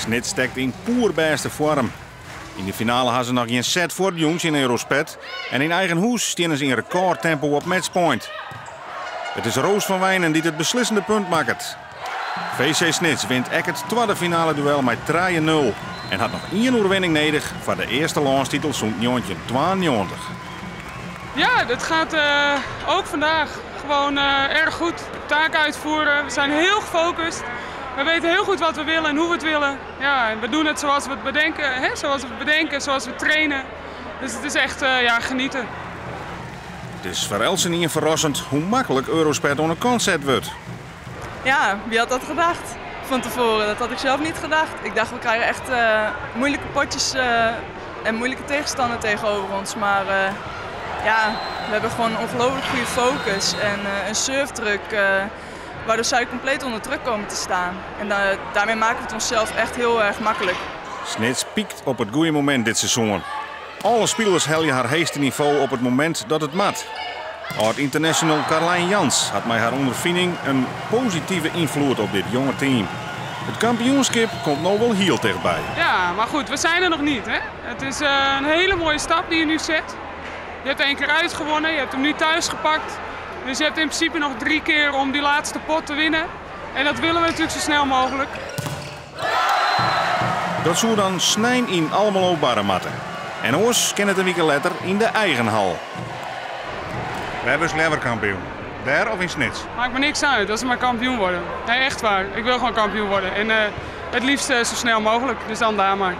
Snits stekt yn poerbêste foarm. Yn de finale ha se noch gjin set fuortjûn tsjin Eurosped en yn eigen hûs steane se yn rekôrtempo op matchpoint. It is Roos van Wijnen dy't it beslissende punt makket. VC Snits wint ek it twadde finaleduel mei 3-0 en hat noch ien oerwinning nedich foar de earste lânstitel sûnt 1992. Ja, dat gaat ook vandaag gewoon erg goed. Taak uitvoeren. We zijn heel gefocust. We weten heel goed wat we willen en hoe we het willen. Ja, en we doen het zoals we het bedenken, hè? Zoals we het bedenken, zoals we trainen. Dus het is echt ja, genieten. It is foar eltsenien ferrassend hoe maklik Eurosped oan de kant set wurdt. Ja, wie had dat gedacht van tevoren? Dat had ik zelf niet gedacht. Ik dacht, we krijgen echt moeilijke potjes en moeilijke tegenstander tegenover ons. Maar ja, we hebben gewoon een ongelooflijk goede focus en een servedruk, waardoor zij compleet onder druk komen te staan. En daarmee maken we het onszelf echt heel erg makkelijk. Snits piekt op it goede momint dit seizoen. Alle spilers helje har heechste nivo op it momint dat it moat. Ald-international Carlijn Jans hat mei har ûnderfining in positive ynfloed op dit jonge team. It kampioenskip komt no wol hiel tichtby. Ja, maar goed, we zijn er nog niet. Hè? Het is een hele mooie stap die je nu zet. Je hebt één keer uitgewonnen, je hebt hem nu thuis gepakt. Dus je hebt in principe nog 3 keer om die laatste pot te winnen. En dat willen we natuurlijk zo snel mogelijk. Dat soe dan snein yn Almelo barre moatte. En oars kin it in wike letter yn de eigen hal. Wêr wurdst leaver kampioen? Dêr of yn Snits? Maakt me niks uit, als we maar kampioen worden. Nee, echt waar. Ik wil gewoon kampioen worden. En het liefst zo snel mogelijk, dus dan daar maar.